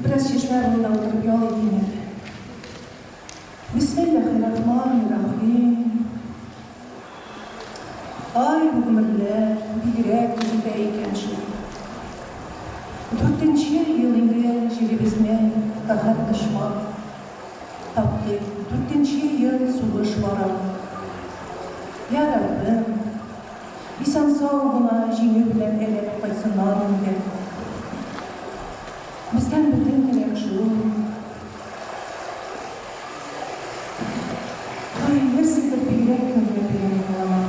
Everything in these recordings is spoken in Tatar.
Бераз чишмә буенда утырып ял итим әле. Бисмилләһиррахманиррахим. Ай, бу гомерләр бигрәк тиз үтә икән шул. Дүртенче ел инде җиребезне каһәр дошман таптый, дүртенче ел сугыш бара. Йа Раббым, исән-сау гына җиңү белән әйләнеп кайтсыннар инде. Бездән бөтен теләк шул. Ай, нәрсәдер бигрәк күңелле дигән еглама.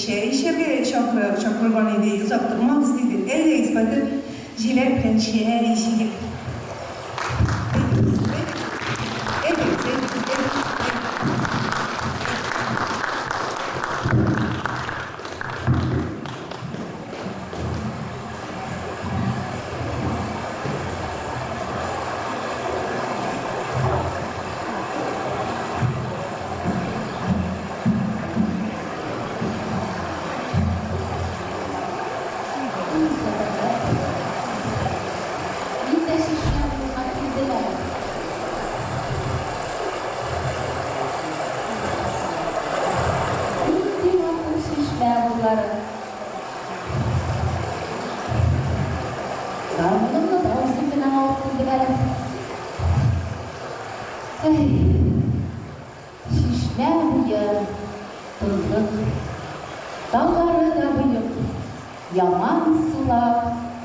Чәй эчәргә чакыра, чакырган иде, озак тормагыз, диде. Әйдәгез, кайтып, җиләк белән чәй эчик. Әйдәгез, әйдәгез, әйдәгез, әйдәгез, әйдәгез. Мин дә чишмә буена килдем әле. Нинди матур чишмә буйлары. Гармунымны да үзем белән алып килдем әле. Әй, чишмә буе тынлык. Таллары да боек, яман сулап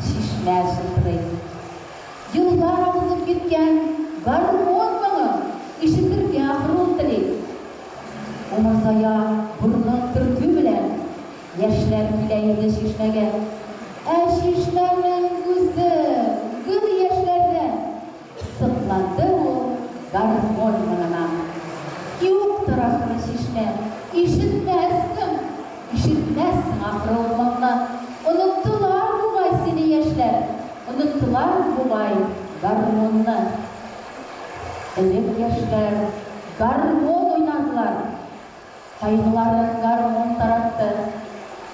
чишмә чылтырый. Еллар агызып киткән гармун моңын ишетергә ахры ул тели. Умырзая борынын төртү белән яшьләр килә иде чишмәгә. Ә чишмәнең үзе гел яшьләрдән. Сокланды ул гармун моңына. Юктыр ахры чишмә, ишетмәссең, ишетмәссең ахры ул моңны. Оныттылар бугай сине яшьләр, оныттылар бугай гармунны. Элек яшьләр гармун уйнадылар, кайгыларын гармун таратты,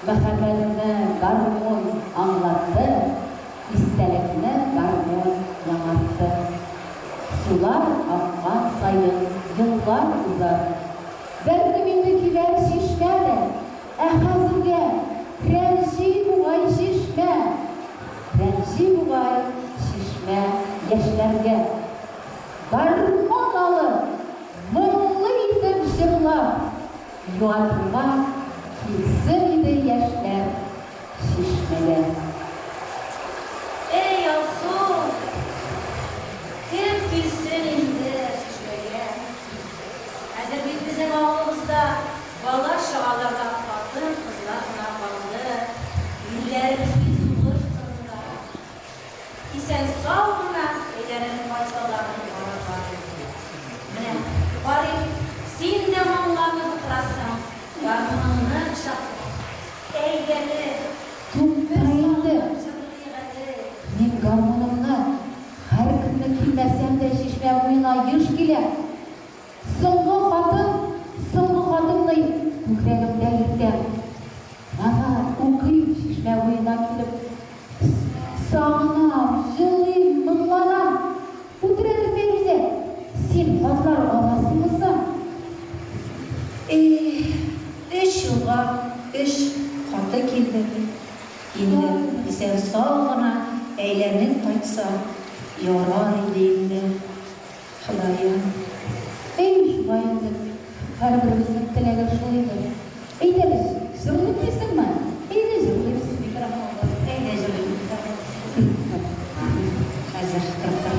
мәхәббәтне гармун аңлатты, истәлекне гармун яңартты. Сулар аккан саен еллар узар, бәлкем инде кибәр чишмә дә, ә хәзергә рәнҗи бугай чишмә, рәнҗи бугай чишмә яшьләргә. Гармун алып, моңлы итеп җырлап, юатырга килсен иде яшьләр чишмәгә. Эй, Алсу! Кем килсен инде чишмәгә? Хәзер бит безнең авылыбызда бала-чагалар да, хатын-кызлар гына калды. Ирләребез бит сугыш кырында. Исән-сау гына әйләнеп кайтсалар ярарлар иде. Менә, карыйм, син дә моңланып утырасың, гармуныңны кочаклап. Әйдәле, Тукта бер инде. салып җырлыйк әле. Мин гармунымны һәр көнне килмәсәм дә чишмә буена еш киләм. Соңгы хатын, соңгы хатымны күкрәгемдә йөртәм. Ана укыйм чишмә буена килеп. Сагынам, җылыйм, моңланам. Утыр әле, Фәйрүзә, син хатлар аласыңмы соң? Эх, өч елга өч хаты килде. Инде исән-сау гына әйләнеп кайтса ярар иде инде. Ходаем. Әй, шулай инде, һәрберебезнең теләге шул инде. Әйдәгез, җырлыйм дисеңме? Әйдә җырлыйбыз. Микрофон бар. Әйдә җырлыйм. Хәзер, торып тор.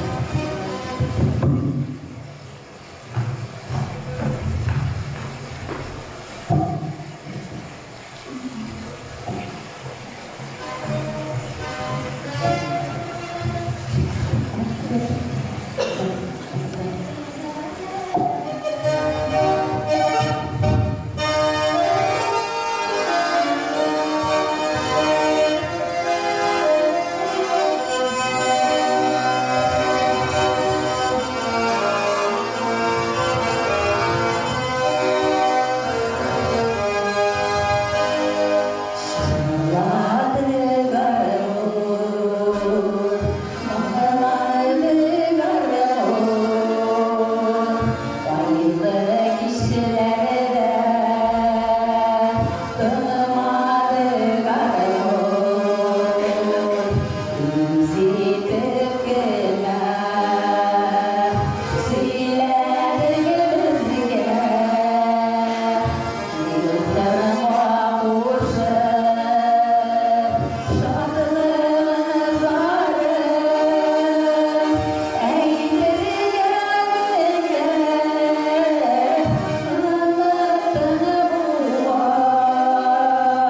Чыңлады гармун, моңланды гармун, Айлы кичләрдә тынмады гармун. Үз итеп кенә сөйләде безгә. Юлларга кушып, шатлыгын, зарын әйтергә безгә оныттың бугай.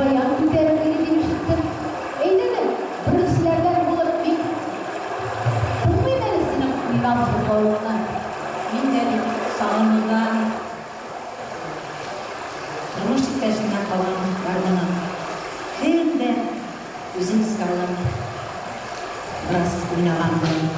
Баян күтәреп йөри дип ишеттем. Әйдәле, беренчеләрдән булып мин тыңлыйм әле синең уйнап җырлавыңны. Мин дә бит сагынудан тормыш иптәшеннән калган гармунын көн дә үзем искә алып, бераз уйнаган булам.